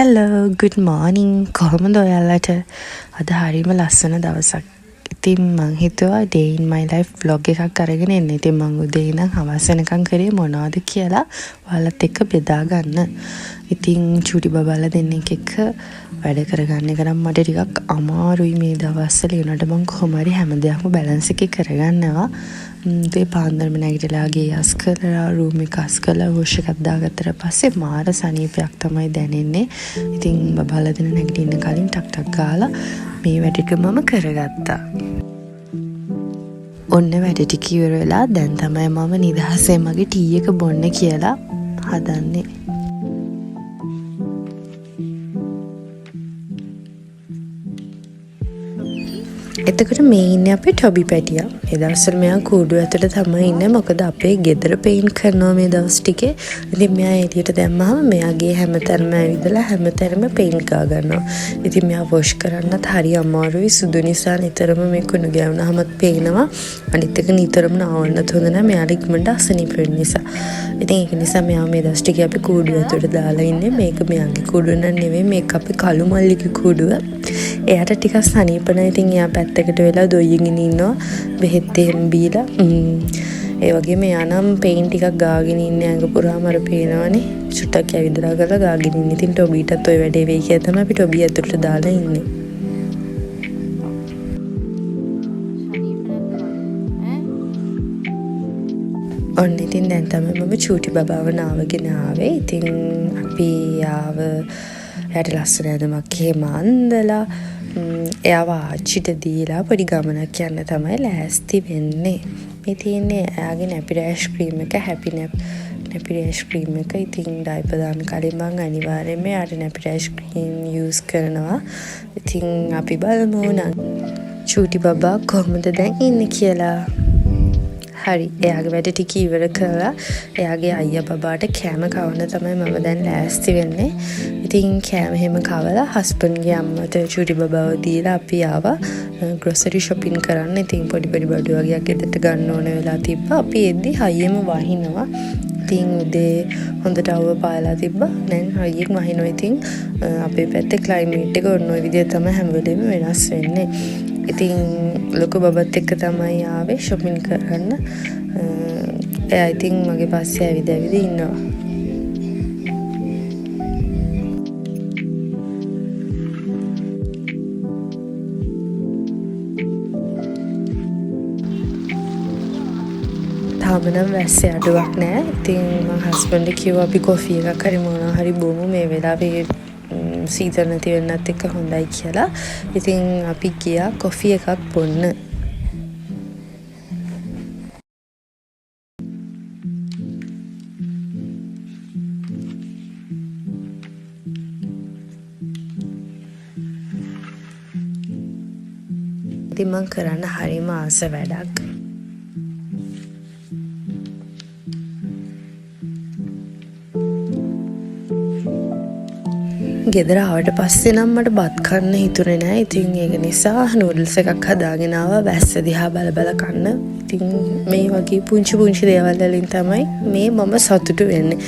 Hello, good morning. කොහොමද ඔයාලට? අද හරිම ලස්සන දවසක්. ඉතින් මං හිතුවා day in my life vlog එකක් අරගෙන එන්න. ඉතින් මං උදේ ඉඳන් හවස වෙනකන් කරේ මොනවද කියලා ඔයාලත් එක්ක බෙදා ගන්න. ඉතින් චූටි බබාලා දෙන්නෙක් එක්ක වැඩ කරගන්න එක නම් මට ටිකක් අමාරුයි මේ දවස්වල. ඒ වුණාට මං කොහොම හරි හැම දෙයක්ම බැලන්ස් එකේ කරගන්නවා. උදේ පාන්දරම නැගිටලා ගේ අස් කරලා, රූම් එක අස් කරලා, වොෂ් එකක් දාගත්තට පස්සේ මාර සනීපයක් තමයි දැනෙන්නේ. ඉතින් බබාලා දෙන්න නැගිටින්න කලින් ටක් ටක් ගාලා මේ වැඩ ටික මම කරගත්තා. ඔන්න වැඩ ටික ඉවර වෙලා දැන් තමයි මම නිදහසේ මගේ ටී එක බොන්න කියලා හදන්නේ. එතකොට මේ ඉන්නේ අපේ ටොබි පැටියා. මේ දවස්වල මෙයා කූඩුව ඇතුළේ තමයි ඉන්නේ. මොකද අපේ ගෙදර පේන්ට් කරනවා මේ දවස් ටිකේ. ඉතින් මෙයා එළියට දැම්මහම මෙයාගේ හැමතැනම ඇවිදලා හැමතැනම පේන්ට් ගා ගන්නවා. ඉතින් මෙයා වොෂ් කරන්නත් හරි අමාරුයි. සුදු නිසා නිතරම මේ කුණු ගෑවුනහමත් පේනවා. අනිත් එක නිතරම නාවන්නත් හොඳ නෑ. මෙයාට ඉක්මනට අසනීප වෙන නිසා. ඉතින් ඒක නිසා මෙයා මේ දවස් ටිකේ අපි කූඩුව ඇතුළට දාලා ඉන්නේ. මේක මෙයාගේ කූඩුව නම් නෙවෙයි. මේක අපේ කළු මල්ලිගේ කූඩුව. එයාට ටිකක් සනීප නෑ. ඉතින් එයා පැත්තකට වෙලා දොයියගෙන ඉන්නවා. බෙහෙත් එහෙම බීලා. ඒ වගේම එයා නම් පේන්ට් ටිකක් ගාගෙන ඉන්නේ ඇඟ පුරාම අර පේනවනේ. චුට්ටක් ඇවිදලා කරලා ගාගෙන ඉන්නේ. ඉතින් ටොබීටත් ඔය වැඩේ වෙයි කියලා තමයි අපි ටොබී ඇතුළට දාලා ඉන්නේ. ඔන්න ඉතින් දැන් තමයි මම චූටි බබාව නාවගෙන ආවේ. ඉතින් අපි ආව එයාට ලස්සන ඇඳුමක් එහෙම අන්දලා, එයාව ආච්චිට දීලා පොඩි ගමනක් යන්න තමයි ලෑස්ති වෙන්නේ. මේ තියෙන්නේ එයාගේ නැපි රෑෂ් ක්‍රීම් එක, හැපි නැපි රෑෂ් ක්‍රීම් එක. ඉතින් ඩයිපර් දාන්න කලින් මං අනිවාර්යයෙන්ම එයාට නැපි රෑෂ් ක්‍රීම් යූස් කරනවා. ඉතින් අපි බලමු නම් චූටි බබා කොහොමද දැන් ඉන්නේ කියලා. හරි, එයාගේ වැඩ ටික ඉවර කරලා එයාගේ අයියා බබාට කෑම කවන්න තමයි මම දැන් ලෑස්ති වෙන්නේ. ඉතින් කෑම එහෙම කවලා හස්බන්ඩ්ගේ අම්මට චූටි බබාව දීලා අපි ආවා ග්‍රොසරි ෂොපින් කරන්න. ඉතින් පොඩි පොඩි බඩු වගේක් ගෙදරට ගන්න ඕන වෙලා තිබ්බා. අපි එද්දි හයියෙම වහිනවා. ඉතින් උදේ හොඳට අවුව පායලා තිබ්බා. දැන් හයියෙන් වහිනවා. ඉතින් අපේ පැත්තේ ක්ලයිමේට් එක ඔන්න ඔය විදිහට තමයි හැම වෙලේම වෙනස් වෙන්නේ. ඉතින් ලොකු බබත් එක්ක තමයි ආවේ ෂොපින් කරන්න. එයා ඉතින් මගේ පස්සේ ඇවිද ඇවිද ඉන්නවා. තාම නම් වැස්සේ අඩුවක් නෑ. ඉතින් මං හස්බන්ඩ් කිව්වා අපි කොෆි එකක් හරි මොනවා හරි බොමු මේ වෙලාවේ සීතල නැති වෙන්නත් එක්ක හොඳයි කියලා. ඉතින් අපි ගියා කොෆි එකක් බොන්න. ඉතින් මං කරන්න හරිම ආස වැඩක්. ගෙදර ආවට පස්සේ නම් මට බත් කන්න හිතුනේ නෑ. ඉතින් ඒක නිසා නූඩල්ස් එකක් හදාගෙන ආවා වැස්ස දිහා බල බල කන්න. ඉතින් මේ වගේ පුංචි පුංචි දේවල් වලින් තමයි මේ මම සතුටු වෙන්නේ.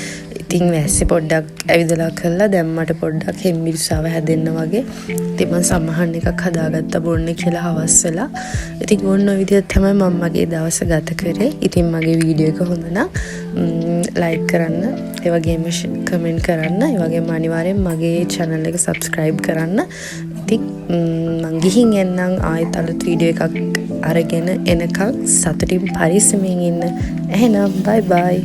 ඉතින් වැස්සේ පොඩ්ඩක් ඇවිදලා කරලා දැන් මට පොඩ්ඩක් හෙම්බිරිස්සාව හැදෙන්න වගේ. ඉතින් මං සමහන් එකක් හදාගත්තා බොන්න කියලා හවස් වෙලා. ඉතින් ඔන්න ඔය විදිහට තමයි මම මගේ දවස ගත කරේ. ඉතින් මගේ වීඩියෝ එක හොඳ නම් ලයික් කරන්න, ඒ වගේම කමෙන්ට් කරන්න, ඒ වගේම අනිවාර්යෙන් මගේ චැනල් එක සබ්ස්ක්‍රයිබ් කරන්න. ඉතින් මං ගිහින් එන්නම් ආයෙත් අලුත් වීඩියෝ එකක් අරගෙන එනකන් සතුටින් පරිස්සමින් ඉන්න. එහෙනම් බයි බයි.